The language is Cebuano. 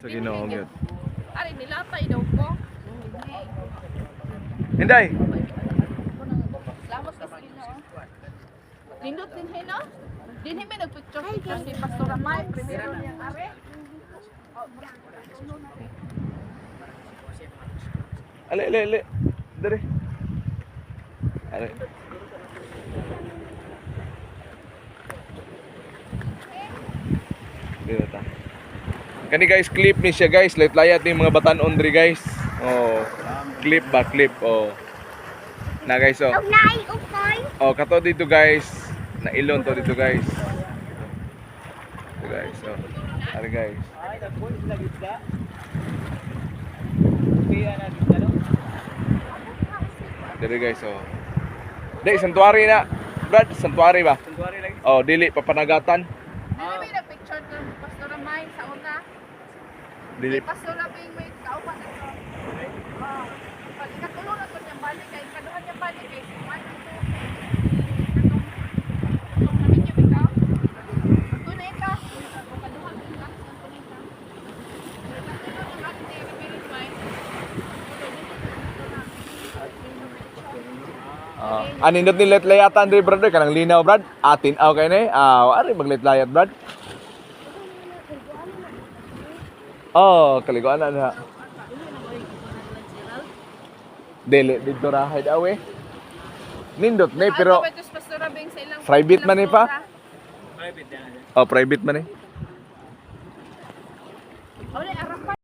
Sa Ginoo gyud. Ari nilatay daw ko. Hinday. Salamat sa Ginoo. Nindot din hay no? Dinhi may nagpicture picture si Pastor Ramay, primero niyang are. Ale ale ale. Dere. Ale. Dito ta. Kani guys, clip ni siya guys. Layat ni mga batan-on diri guys. Oh. Clip ba clip oh. Na guys oh. Og naay ukoy. Oh, kato dito guys. Nailon to dito guys. Dito guys, oh. Ari guys. Ay, nagpulis sila gitna. Kaya na gitna, no? Diri guys, oh. Di, santuary na. Brad, santuary ba? Santuari lagi. Oh, dili papanagatan. Dinhi may nagpicture kay Pastor Ramay sa una. Dili. Kay Pastor Rabing may kauban na to. Oh. Pag ikatulo na to niyang balik kay ikaduha niyang balik kay si Juan to. Katong katong namin niya bitaw. Ato na ika. Kaduha na ika. Ato na ika. Ikatulo na ate Reverend Mike. Ah, anindot ni letlayatan diri brad, kanang linaw brad. Atin aw kay ni. Ah, ari magletlayat brad. Oh, kaliguan na na. Dili dito ra hide away. Nindot ni pero Pastor Rabing sa ilang private man ni pa? Private na. Oh, private man eh.